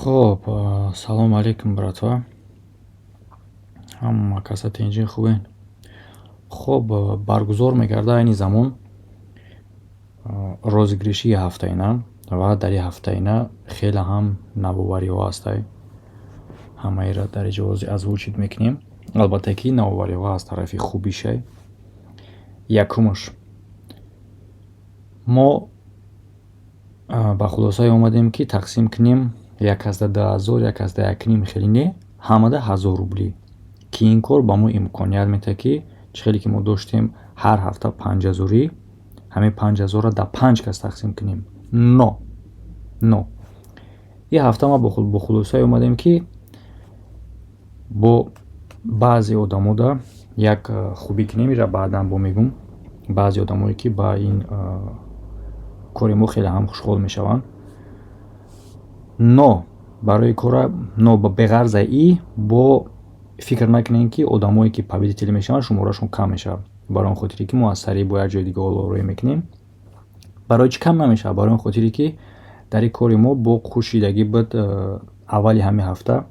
Хоб, салому алейкум, братва. Ҳама каса тинҷӣ, хубен? Хоб, баргузор мегардад айни замон розыгрыши ҳафтаина ва дар ин ҳафтаина хеле ҳам навовариҳо ҳастай. Ҳамаеро дар инҷо озвучить мекунем. Албатта ки навовариҳо аз тарафи хубишай. Якумаш, мо ба хулосае омадем, ки тақсим кунем як касда 2000, як касда якним, хеле не, ҳамада 1000 рублӣ, ки ин кор ба мо имконият медиҳад, ки чӣ хеле ки мо доштем ҳар ҳафта 5000-ӣ, ҳамин 5000-ро дар панҷ кас тақсим кунем. Но ин ҳафта ма бо хулосае омадем, ки бо баъзе одамода як хубӣ кунем. Инра баъдан бо мегӯм. Баъзе одамое, ки ба ин кори мо хеле ҳам хушҳол мешаванд, но барои кора, но беғарза и бо фикр накунем, ки одамое, ки победитель мешаванд, шуморашон кам мешавад. Барои он хотире ки мо аз сари бо як ҷои дига олорӯӣ мекунем. Барои чӣ кам намешавад? Барои он хотире ки дар ин кори мо бо хушидагӣ буд аввали ҳамин ҳафта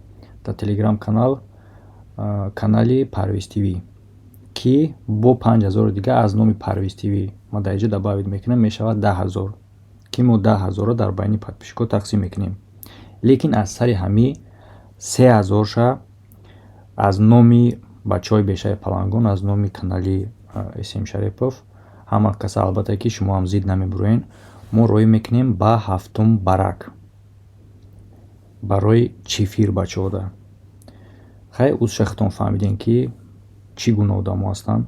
дар телеграм канал, канали Парвиз ТВ, ки бо 5000-и дига аз номи Парвиз ТВ ман дар инҷо добавить мекунам, мешавад 10 000, ки мо 10 000-ро дар байни подписчикҳо тақсим мекунем. Лекин аз сари ҳамин 3000-ша аз номи бачаҳои Бешаи Палангон, аз номи канали См Шарипов, ҳама каса, албатта ки шумо ҳам зид намебуроен, мо роҳӣ мекунем ба ҳафтум барак барои чифир бачаҳода. Хай, узша худтон фаҳмидем, ки чӣ гуна одамо ҳастанд.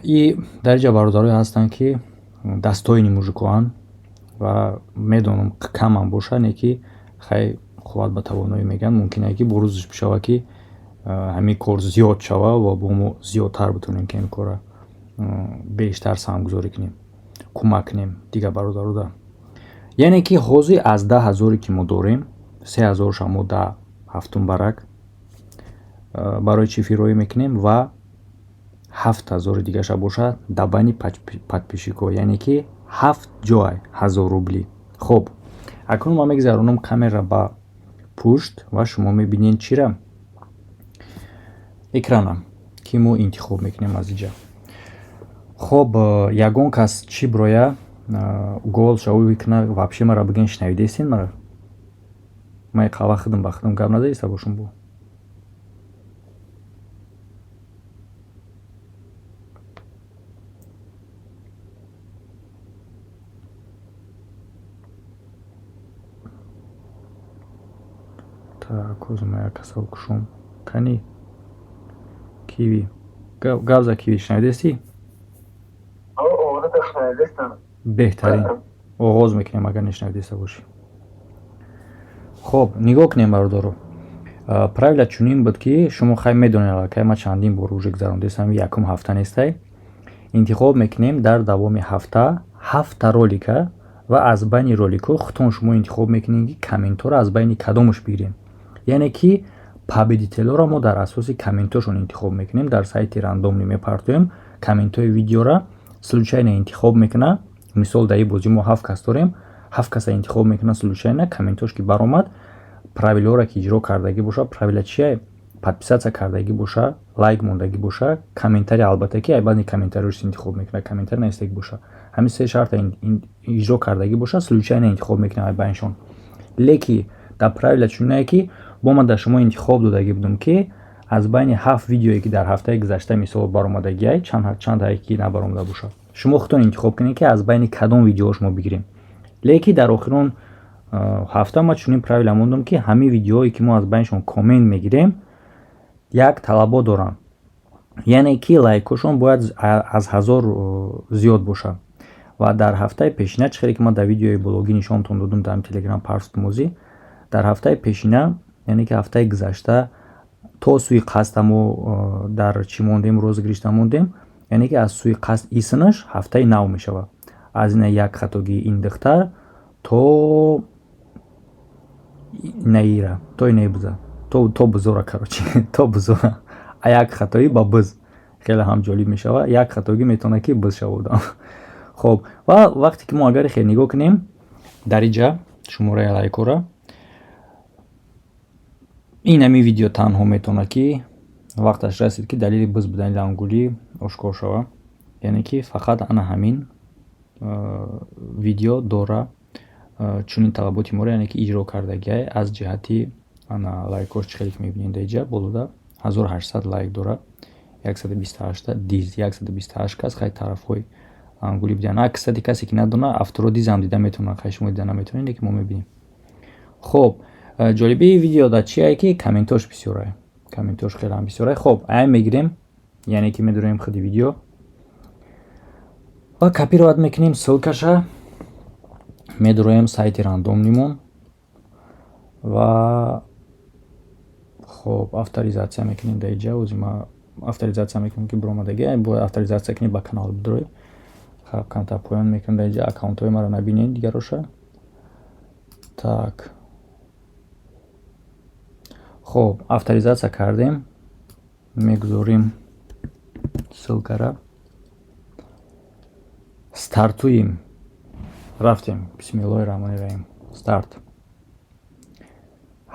И дар инҷа бародарое ҳастанд, ки достойный мужикоанд ва медонам, камам бошад, не ки хай, қувват ба тавоноӣ мегӯянд. Мумкин е ки бо рӯзаш бишавад, ки ҳамин кор зиёд шава ва бо мо зиёдтар битонем, ки ҳамин корро бештар саҳмгузорӣ кунем, кӯмак кунем дигар бародарода. Яъне ки ҳозир аз 10 000-е ки мо дорем, 3000-ша мо дар ҳафтум барак барои чифир роҳӣ мекунем ва 7000-и дигаша бошад дар байни подписчикҳо, яъне ки ҳафт ҷой 1000 рублӣ. Хоб, акнун ман мегузаронам камера ба пушт ва шумо мебинед чира, экрана, ки мо интихоб мекунем аз инҷа. Хоб, ягон кас чӣ бироя, гол шавӣ куна, вообще мара бигӯен, шунавидестен мара? Ман қава худам ба худам гап назаиста бошум бо. Так, ҳозир ман як касро кушом. Кани, Киви, гап за, Киви, шунавидестӣ? Беҳтарин, оғоз мекунем, агар нешунавидеста бошӣ. Хоб, нигоҳ кунем, бародаро. Правила чунин буд, ки шумо хай медонед, аллакай ман чандин бор уже гузарондестам, якум ҳафта нестай. Интихоб мекунем дар давоми ҳафта ҳафта ролика ва аз байни роликҳо худтон шумо интихоб мекунед, ки комментҳоро аз байни кадомаш бигирем. Яъне ки победителҳоро мо дар асоси комментҳошон интихоб мекунем. Дар сайти рандомный мепартоем комментҳои видеора, случайно интихоб мекуна. Мисол, дар ин бозӣ мо ҳафт кас дорем, ҳафт каса интихоб мекуна случайно. Комментҳош ки баромад, правилаҳоро ки иҷро кардагӣ боша. Правила чия? Подписаться кардагӣ боша, лайк мондагӣ боша, комментарий, албатта ки айбаъди комментариёш интихоб мекуна, комментарий навистагӣ боша. Ҳамин се шарта иҷро кардагӣ боша, случайно интихоб мекунам айбайншон. Леки дар правила чунинае, ки бо ман дар шумо интихоб додагӣ будам, ки аз байни ҳафт видеое, ки дар ҳафтаи гузашта, мисол, баромадагиай, чанд ки набаромада бошад, шумо худтон интихоб кунед, ки аз байни кадом видеоҳо шумо бигирем. Леки дар охирон ҳафта ман чунин правила мондам, ки ҳамин видеоҳое, ки мо аз байнишон коммент мегирем, як талабот доранд, яъне ки лайкҳошон бояд аз 1000 зиёд бошад. Ва дар ҳафтаи пешина, чӣ хеле ки ман дар видеои блогӣ нишонтон додам, дар телеграм парстмозӣ, дар ҳафтаи пешина, яъне ки ҳафтаи гузашта, то сӯи қасда мо дар чӣ мондем, розыгрышда мондем, яъне ки аз сӯи қасд исмаш ҳафтаи нав мешавад. Аз ина як хатогии ин духтар то инаира, то инаи буза, то бузора, короче, то бузора, а як хатоӣ ба буз хеле ҳам ҷолиб мешавад. Як хатогӣ метавонад, ки буз шавад. Хоб, ва вақте ки мо агар хел нигоҳ кунем дар инҷа Шумораи лайкора ин ҳамин видео танҳо метавонад, ки вақташ расид, ки далели биз будани Лангулӣ ошкор шава. Яъне ки фақат ана ҳамин видео дора чунин талаботи моро, яъне ки иҷро кардагиай аз ҷиҳати ана лайкош. Чӣ хеле ки мебинед, дар иҷа болода 1800 лайк дорад, 128 диз, 128 кас хай тарафҳои Ангулӣ буданд. Аксари касе ки надона, авторо дизам дида метавонад. Хай, шумо дида наметавонед, лекин мо мебинем. Хоб, ҷолибии видео дар чие, ки комментош бисёрае, комментош хелеам бисёрае. Хоб, ай мегирем, яъне ки медуроем худи видео ва копировать мекунем ссылкаша, медуроем сайти рандомнимон ва хоб, авторизация мекунем. Дар иҷа ози ма авторизация мекунем, ки биромадагӣ бояд авторизация кунем, ба канал бидурой. Хаб, камтар поён мекунем. Дар иҷа аккаунтҳои маро набинед, дигароша. Так, хоб, авторизация кардем, мегузорим ссылкара, стартуем, рафтем. Бисмиллоҳи раҳмони раҳим, старт.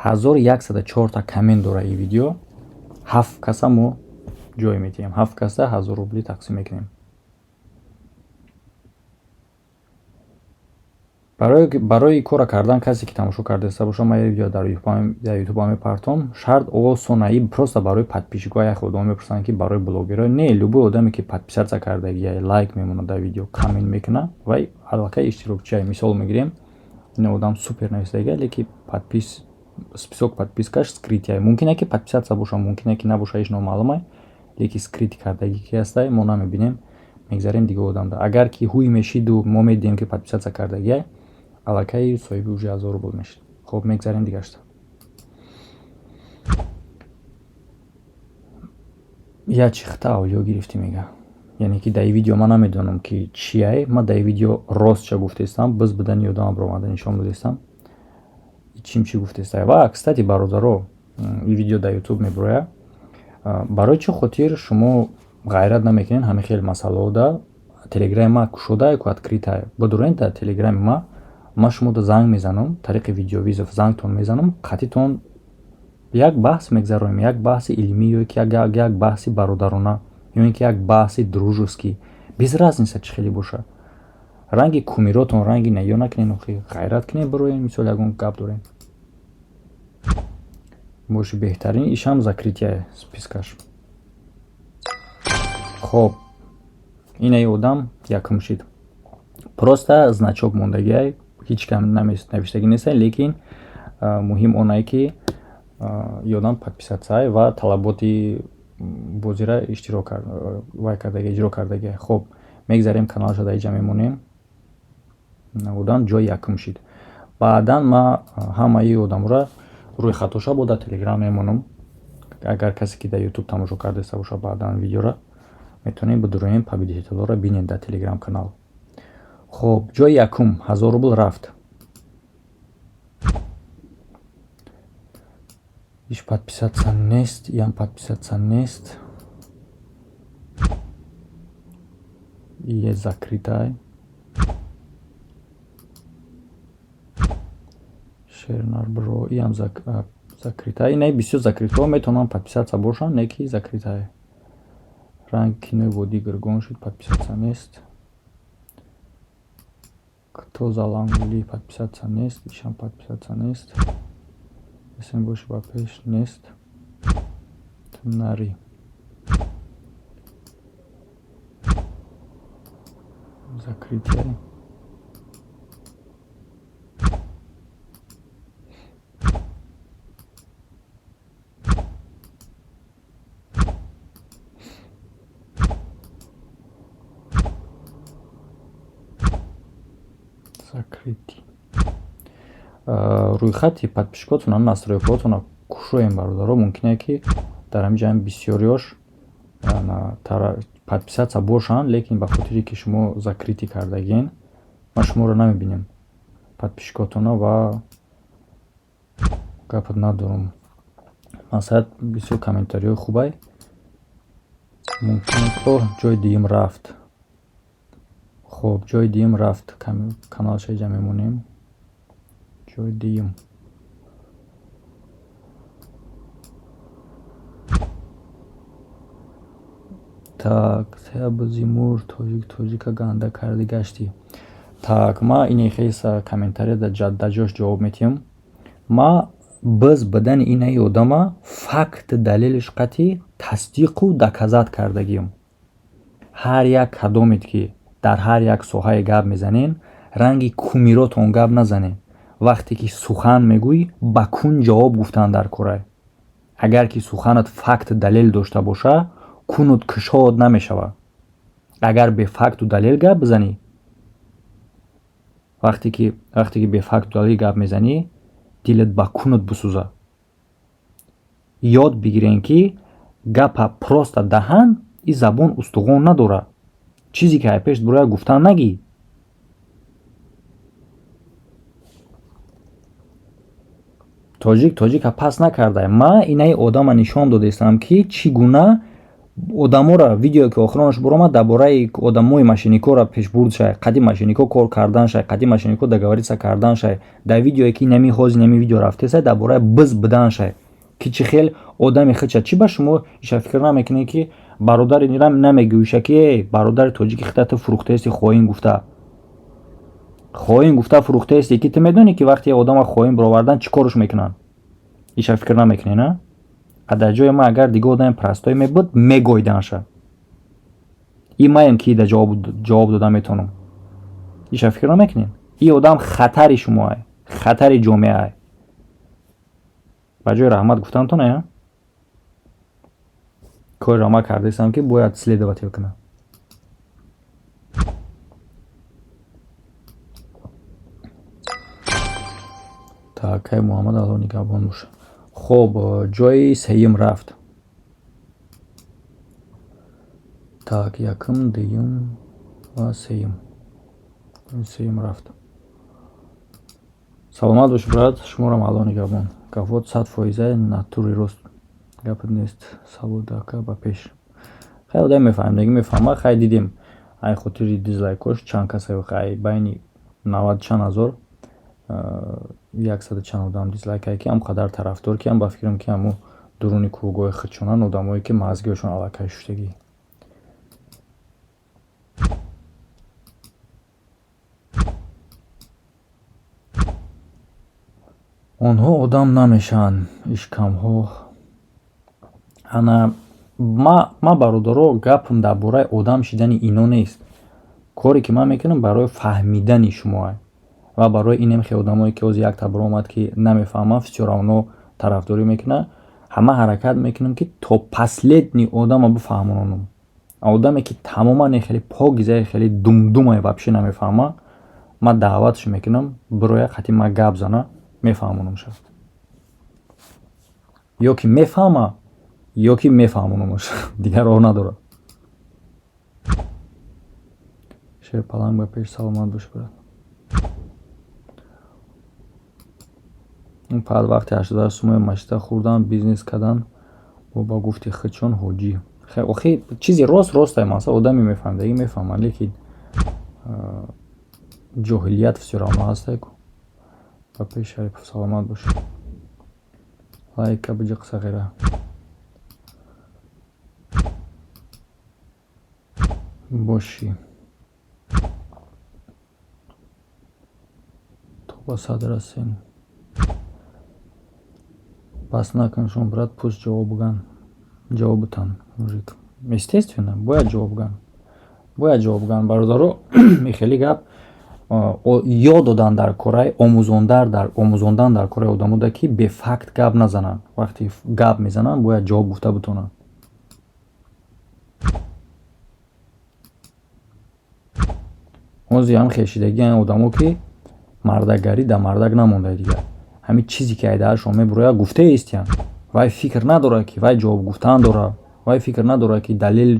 1104та коммент дора ин видео. Ҳафт каса мо ҷой медиҳем, ҳафт каса 1000 рубли тақсим мекунем. Барои кора кардан, касе ки тамошо кардаиста боша, ман як видео дар ютуба мепартом. Шарт осонаи, просто барои подписчикҳо. Як одам мепурсанд, ки барои блогерҳо не, любой одаме ки подписаться кардагия, лайк мемонад дар видео, коммент мекунад, вай аллакай иштирокчия. Мисол мегирем, ин одам супер нависдагия, леки подпис, список подпискаш скрытия. Мумкине ки подписаться боша, мумкине ки набоша, ҳеҷ номаълумай, леки скрыть кардагӣ ки ҳастай, мо намебинем, мегзарем дига одамда. Агар ки ҳуй мешиду мо медидем, ки подписаться кардагия, аллакай соҳиби уже 1000 рубл мешид. Хоб, мегзарем дигашта. Я чихта аудио гирифтӣ, мега. Яъне ки дар ин видео ман намедонам, ки чияй. Ман дар ин видео ростча гуфтаистам, биз будани одама баромада нишон додистам, чим чӣ гуфтаистай. Ва кстати, бародаро, ин видео дар ютуб мебурояд. Барои чӣ хотир шумо ғайрат намекунед ҳамин хел масъалаода? Телеграми ма кушодае ку, открытая, бидурен дар телеграми ма. Ман шумода занг мезанам, тариқи видеовызов зангтон мезанам, қатитон як баҳс мегзаронем, як баҳси илмӣ ё ки як баҳси бародарона, ё ин ки як баҳси дружеский, без разница чӣ хеле боша. Ранги кумиротон ранги наё накунен, охи, ғайрат кунен, бироен. Мисол, ягон гап дорем боши, беҳтарин ишам закрытия спискаш. Хоб, инаи одам якум шид, просто значок мондагиай, ҳеҷ кам навиштагӣ нестай, лекин муҳим онае, ки ёдам подписаться ва талаботи бозира иштирок вай кардаги, иҷро кардаги. Хоб, мегзарем, каналаша дар иҷа мемонем. Одам ҷои якум шид. Баъдан ма ҳамаи одамро рӯи хатоша бо дар телеграм мемонам. Агар касе ки дар ютуб тамошо кардаиста боша, баъдан видеора метавонем бидуроем, победителҳоро бинед дар телеграм канал. Хоб, ҷои якум 1000 рубл рафт. Иш подписаться нест, иам подписаться нест, ие закрытай. Шернарбро, иам закрытай. Инаи бисёр закрытҳо метавонанд подписаться бошанд, не ки закрытай. Ранги кинои водии гиргон шуд, подписаться нест. Кто за Лангули, подписаться нест, ишам подписаться нест. Эсен боши, ба пеш нест. Нари закрытие. Закрытый. Рӯйхати подписчикотона, настройкаотона кушоем, бародаро. Мумкине, ки дар ҳамин ҷамъ бисёриёш подписаться бошанд, лекин ба хотире ки шумо закрытый кардагиен, ман шуморо намебинем, подписчикотона, ва гапат надорам. Масалан, бисёр комментариҳои хубай. Мумкин, о, ҷои дуюм рафт. Хоб, ҷои дуюм рафт, каналша иҷа мемонем. Ҷои дуюм. Так, Сея Бузимур, тоҷик тоҷика ганда карди гаштӣ. Так, ма ини хеса комментария дар ҷош ҷавоб метиҳам. Ма биз бидани инаи одама факт далелиш қатъи тасдиқу доказать кардагиам. Ҳар як кадомед, ки дар ҳар як соҳае гап мезанен, ранги кумиротон гап назанен. Вақте ки сухан мегӯӣ, ба кун ҷавоб гуфтан дар корай. Агар ки суханат факт далел дошта боша, кунут кушод намешавад. Агар бефакту далел гап бизанӣ, вақте ки бефакту далел гап мезанӣ, дилат ба кунут бисӯзад. Ёд бигирен, ки гапа просто даҳан и забон устухон надорад. Чизе ки ай пешт бирояд, гуфтан нагӣ. Тоҷик тоҷика пас накарда. Ма инаи одама нишон додаистам, ки чӣ гуна одаморо видеое ки охиронаш баромад, дар бораи одамои мошенникора пешбурдшай, қади мошеннико кор карданшай, қади мошеннико договориться карданшай. Дар видеое ки нами ҳози нами видео рафтесай, дар бораи биз биданшай, ки чӣ хел одами хича. Чӣ ба шумо иша фикр намекунед, ки бародари намегӯиша, ки эй бародари тоҷики хита, ту фурӯхтаести, хоин гуфта, хоин гуфта фурӯхтаести, ки ту медонӣ, ки вақте одама хоин баровардан, чӣ корш мекунанд? Иша фикр намекунед, на? А дар ҷои ман агар дига одами простой мебуд, мегойданша. И маем ки да ҷавоб дода метавонам. Иша фикр намекунед? И одам хатари шумоай, хатари ҷомеаай. Ба ҷои раҳмат гуфтантон, я корро ма кардаистам, ки бояд следователь кунам. Так, кай Муҳаммад, Алло нигаҳбон боша. Хоб, ҷои сеюм рафт. Так, якум, дуюм ва сеюм. Сеюм рафт. Саломат бош, брат, шуморам Алло нигаҳбон. Гафот 100 фоиза натури рост гап нест. Саводака ба пеш. Хай, одам мефаҳмем, мефаҳма. Хай, дидем, ай хотири дизлайкош чанд каса, хай, байни навад чанд ҳазор яксаду чанд одам дизлайк кар, ки ҳам қадар тарафдор, ки ҳам ба фикрам, ки ҳамун дуруни кругои худшонанд, одамое ки мазгиҳошон аллакай шуштагӣ. Онҳо одам намешаванд, ишкамҳо. Ана ма, бародаро, гапам дар бораи одам шидани ино нест. Коре ки ман мекунам, барои фаҳмидани шумоа ва барои инем хел одамое, ки ҳозир як табор омад, ки намефаҳманд, всё равно тарафдорӣ мекунанд. Ҳама ҳаракат мекунам, ки то последний одама бифаҳмонам. Одаме ки тамоман хеле покизае, хеле думдумае, вообще намефаҳма, ман даъватш мекунам, бироя қати ман гап зана, мефаҳмонамша. Ё ки мефаҳма, ё ки мефаҳмонамаш, дигар роҳ надорад. Шерпаланг ба пеш, саломат бош, брат. Пад вақти 88 сумои машита хӯрдан, бизнес кардан бо ба гуфти худшон ҳоҷӣ. Охи, чизи рост ростай, масалан, одаме мефаҳмидагӣ мефаҳмад, лекин ҷоҳилият всё равно ҳастай ку. Ба пеш, Шарипов, саломат бош. Лайка биҷиқ, сағира. Бошӣ то ба сад расем. Бас накун шумо, брат, пусть ҷавоб бутан, мужик. Естественно, бояд ҷавоб ган. Бояд ҷавоб ган, бародаро, хеле гап ёд додан дар кораи омӯзондан дар кораи одамода, ки бефакт гап назананд. Вақте гап мезананд, бояд ҷавоб гуфта битонанд. Ҳозир ҳам хешидагиан одамо, ки мардакгарӣ дар мардак намонда дигар. Ҳамин чизе ки айдаашон мебурояд, гуфта истиянд. Вай фикр надорад, ки вай ҷавоб гуфтан дорад. Вай фикр надорад, ки далел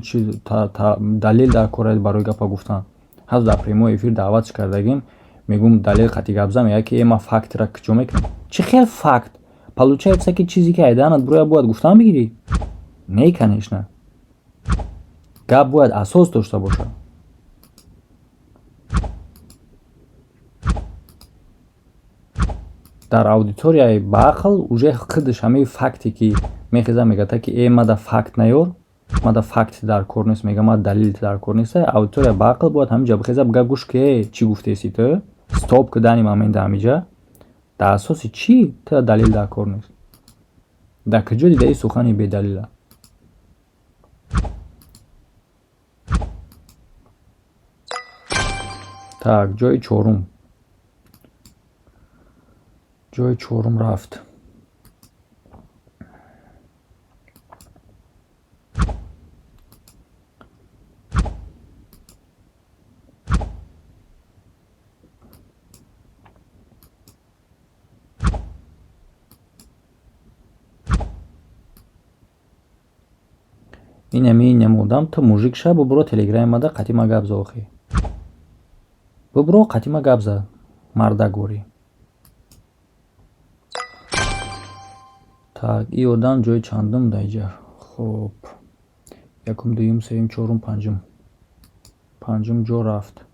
дар кор барои гапа гуфтан. Ҳатто дар прямой эфир даъватш кардагим, мегӯм, далел қати гап зан, мегӯяд, ки э, ман фактра куҷо мекунам? Чӣ хел факт? Получается, ки чизе ки айдаанат бурояд, бояд гуфтан бигирӣ? Не, конечно. Гап бояд асос дошта бошад. Дар аудиторияи баақл уже худаш ҳамаи факте ки мехеза, мегӯяд, ки э, мада факт наёр, мада факт дар кор нест, мега, мада далил дар кор нест. Аудитория баақл бояд ҳаминҷа бихеза, бига: «Гӯш ки, э, чӣ гуфтеси ту? Стоп кудани момента. Ҳамиҷа дар асоси чӣ ту далил дар кор нест? Дар куҷо дидаи сухани бедалила?» Так, ҷои чорум, ҷои чорум рафт. Инами одам, ту мужик ша, бубуро телеграми мада, қатима гап за. Охи, бубуро, қатима гап за, мардагорӣ. Так, и одам ҷои чандум дар иҷа? Хоб, якум, дуюм, сеюм, чорум, панҷум. Панҷум ҷо рафт.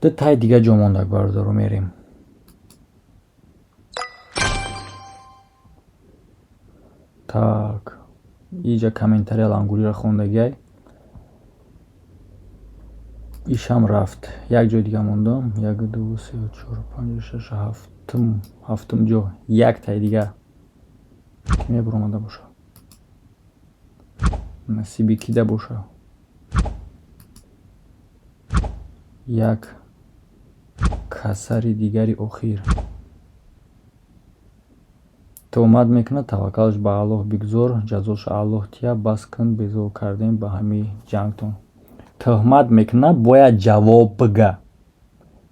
Ду тай дига ҷо мондак, бародаро, мерем. Так, иҷа комментария лангуриро хондагиай, ишам рафт. Як ҷои дига мондам. Як, ду, се, чор, панҷ, шаш, ҳафтум. Ҳафтум ҷо як тай дига ки мебуромада боша, насиби кида боша. Як касари дигари охир туҳмат мекунад. Таваккалш ба Аллоҳ бигзор, ҷазоша Аллоҳ тия. Бас кун, безор кардем ба ҳамин ҷангтон. Тӯҳмат мекунад, бояд ҷавоб бига.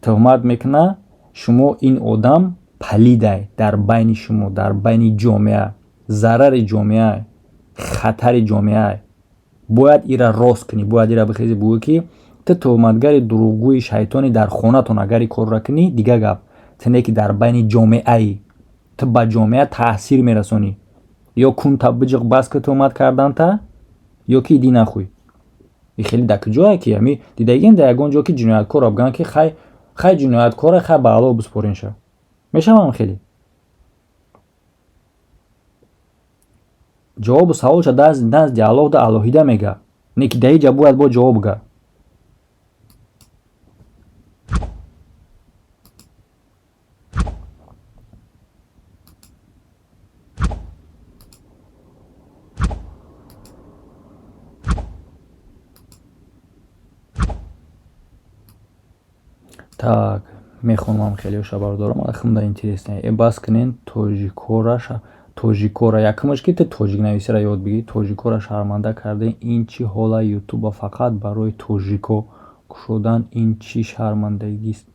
Тӯҳмат мекунад, шумо ин одам палидай дар байни шумо, дар байни ҷомеа, зарари ҷомеа, хатари ҷомеа. Бояд ира рост кунӣ, бояд ира бихези, бугӯӣ, ки ту тӯҳматгари, дурӯғгӯи, шайтони дар хонатон. Агар ин корро кунӣ, дига гап. Ту не ки дар байни ҷомеаӣ, ту ба ҷомеа таъсир мерасонӣ. Ё кунта биҷиқ, бас ки тӯҳмат карданта, ё ки иди нахӯй. И хеле дар куҷое ки ами дидагием, дар ягон ҷо ки ҷинояткорро бигӯянд, ки хай, хай, ҷинояткоре, хай, ба Аллоҳ биспоринша? Мешавам хеле ҷавобу саволша назди Аллоҳ да алоҳида мега, не ки дар иҷа бояд бо ҷавоб га. Так, мехонам хелеша, бардорам, хумда интересно. Э, бас кунен тоҷикора, тоҷикора. Якумаш ки ту тоҷикнависиро ёд бигирӣ. Тоҷикора шарманда кардаи. Ин чӣ ҳола? Ютуба фақат барои тоҷико кушодан, ин чӣ шармандагист?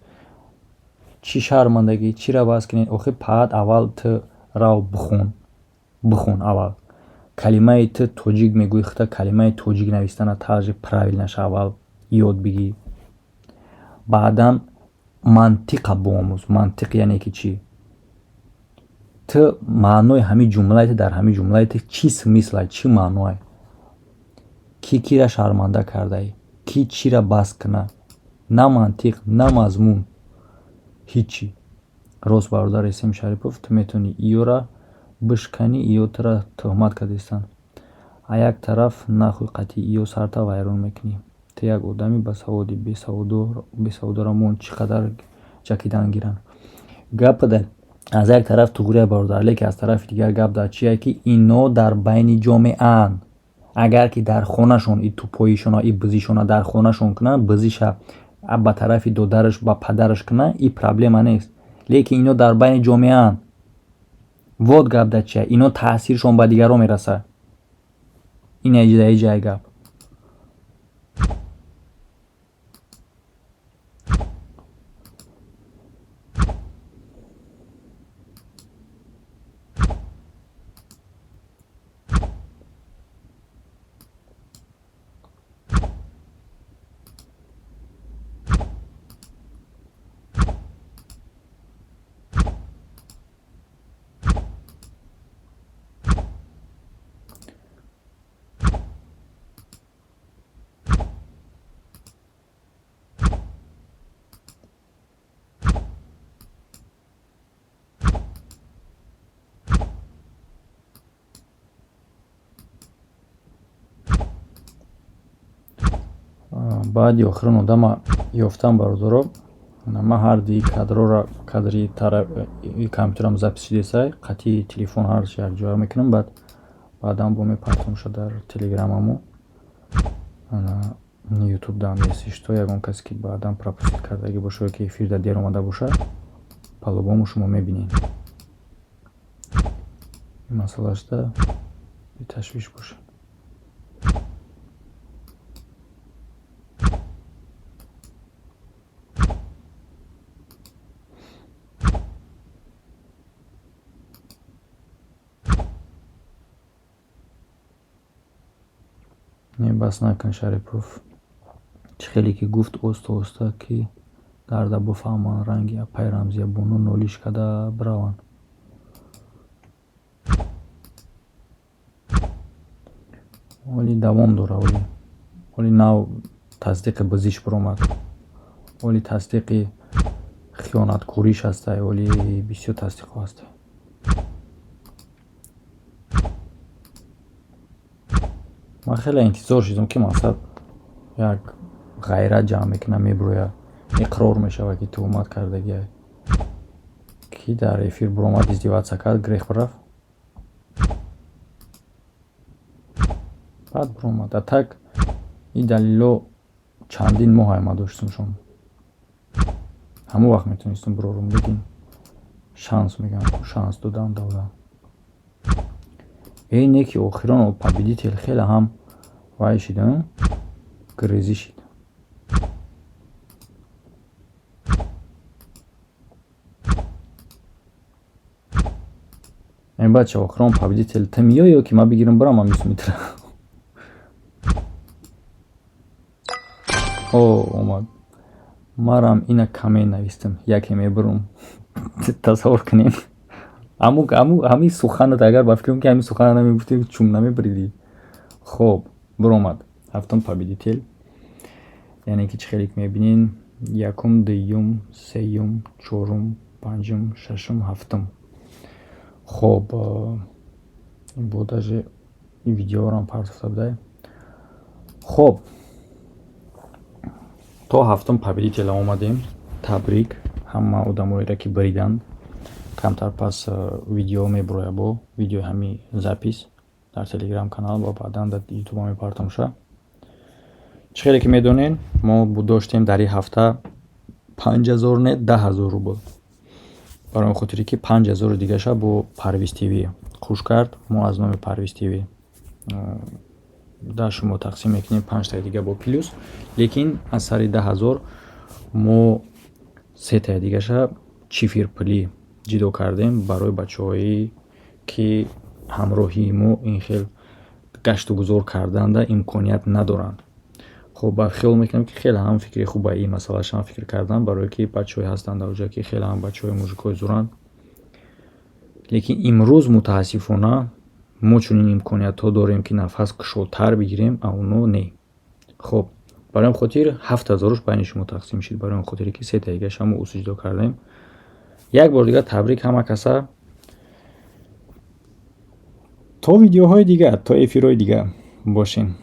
Чӣ шармандагӣ? Чира бас кунед? Охи, паат аввал ту рав бихон, бихон аввал калимаи. Ту тоҷик мегӯӣ, хута калимаи тоҷик навистана тарзи правильнаша аввал ёд бигир, баъдан мантиқа биомӯз. Мантиқ яъне ки чӣ? Ту маънои ҳамин ҷумлаи ту, дар ҳамин ҷумлаи ту чӣ смыслай, чӣ маъное? Ки кира шарманда кардаӣ, ки чира бас куна? На мантиқ, на мазмун, ҳичи. Рост, бародар Эсем Шарипов, ту метавонӣ иёра бишканӣ, иё тура тӯҳмат кардистанд. А як тараф нахӯй, қатъи иё сарта вайрон мекунӣ. Ту як одами басаводи, бесаводора мон чӣ қадар ҷакидан гиранд. Гап аз як тараф туғрия, бародар, лекин аз тарафи дигар гап дар чие, ки ино дар байни ҷомеаанд. Агар ки дар хонашон и тупоишона, и бизишона дар хонашон кунанд, бизиша ба тарафи додараш, ба падараш кунанд, и проблема нест, лекин ино дар байни ҷомеаанд. Вот гап дар чия: ино таъсиршон ба дигарон мерасад. Ин ҷай гап. Баъди охирон одама ёфтам, бародаро. Ман ҳарди кадрора, кадри компютерам запись шидесай, қатъи телефон ҳарчи якҷоя мекунам, баъд баъдан бо мепартомша дар телеграмаму ютуб дам. Если что, ягон касе ки баъдан пропустить кардагӣ боша ё ки эфирда дер омада боша, по-любому шумо мебинед. Ин масъалашда беташвиш бошед. Не, бас накун, Шарипов. Чӣ хеле ки гуфт, оста оста ки дарда буфаҳманд, ранги апай Рамзия Бону нолиш карда бираванд. Оли давом дора, оли. Оли нав тасдиқи бузиш биромад. Оли тасдиқи хиёнаткориш ҳастай, оли бисёр тасдиқҳо ҳастай. Ман хеле интизор шудам, ки мақсад як ғайрат ҷамъ мекунад, мебирояд, иқрор мешавад, ки туҳмат кардагиай. Ки дар эфир биромад, издеваться кард, грех бирафт. Баъд биромад. А так ин далелҳо чандин моҳ ма доштамшон. Ҳамон вақт метавонистам бирорам, лекин шанс мегӯям, шанс додан давлат. Э, не ки охирон победитель хеле ҳам вай шид, грезӣ шид. Эн бача, охирон победитель ту меоӣ ё ки ман бигирам бирам ҳамин метра? О, омад. Марам ина каме навистам, яке мебурам. Тасаввур кунем. Аму аму ҳамин суханат, агар ба фикрам, ки ҳамин сухана намегуфтӣ, чум намебуридӣ. Хоб, биромад. Ҳафтум победитель. Яъне ки чӣ хеле ки мебинен: якум, дуюм, сеюм, чорум, панҷум, шашум, ҳафтум. Хоб, бо даже видеорам партофта будай. Хоб, то ҳафтум победителя омадем. Табрик ҳама одамоеро, ки буриданд. Камтар пас видео мебурояд, бо видеои ҳамин запись дар телеграм канал ва баъдан дар ютуба мепартомша. Чӣ хеле ки медонед, мо доштем дар ин ҳафта 5000, не, 10 000 рубл. Барои он хотире ки 5000-и дигаша бо Парвиз ТВ хуш кард, мо аз номи Парвиз ТВ дар шумо тақсим мекунем панҷтаи дига бо плюс, лекин аз сари 10 000 мо сетаи дигаша чифир пулӣ ҷудо кардем барои бачаҳое, ки ҳамроҳии мо ин хел гашту гузор карданда имконият надоранд. Хоб, ба хиёл мекунам, ки хеле ҳам фикри хуб ба ин масъалааш ҳам фикр кардан, барое ки бачаҳое ҳастанд дар оҷа, ки хеле ҳам бачаҳои мужикои зуранд, лекин имрӯз мутаассифона мо чунин имкониятҳо дорем, ки нафас кушодтар бигирем, а оно не. Хоб, барои он хотир 7000-уш байни шумо тақсим шид, барои он хотире ки сетаи дигаша мо ус ҷудо кардем. Як бор дигар табрик ҳама каса. То видеоҳои дигар, то эфирҳои дигар бошем.